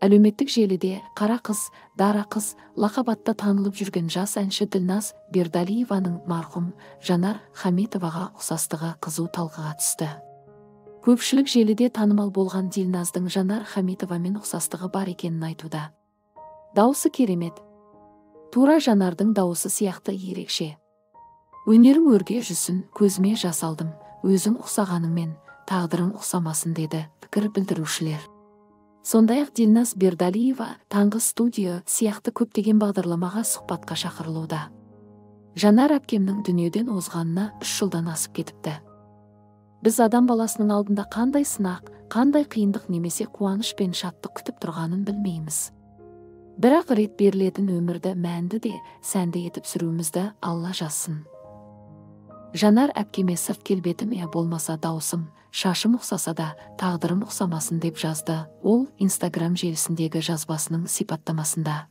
Әлеуметтік желіде «Қара қыз», «Дара қыз» лақап атта танылып жүрген жас әнші Ділназ Бердалиеваның марқұм Жанар Хамитоваға ұқсастығы қызу талқыға түсті. Көпшілік желіде танымал болған Ділназдың Жанар Хамитовамен ұқсастығы бар екенін айтуда. Дауысы керемет. Тура Жанардың дауысы сияқты ерекше. Өнерің өрге жүзсін, көзіме жас алдым, өзің ұқсағаныңмен, тағдырың ұқсамасын, деді пікір білдірушілер. Сондай-ақ Ділназ Бердалиева «Таңғы студия» сияқты көптеген бағдарламаға сұхбатқа шақырылуда. Жанар әпкемнің дүниеден озғанына 3 жылдан асып кетіпті. Біз адам баласының алдында қандай сынақ, қандай қиындық немесе қуаныш пен шаттық күтіп тұрғанын білмейміз. Бірақ рет берілетін өмірді мәнді де сәнді етіп сүруімізді Алла жазсын. Жанар әпкеме сырт келбетім я болмаса даусым, шашым ұқсаса да, тағдырым ұқсамасын, деп жазды ол Инстаграм желісіндегі жазбасының сипаттамасында.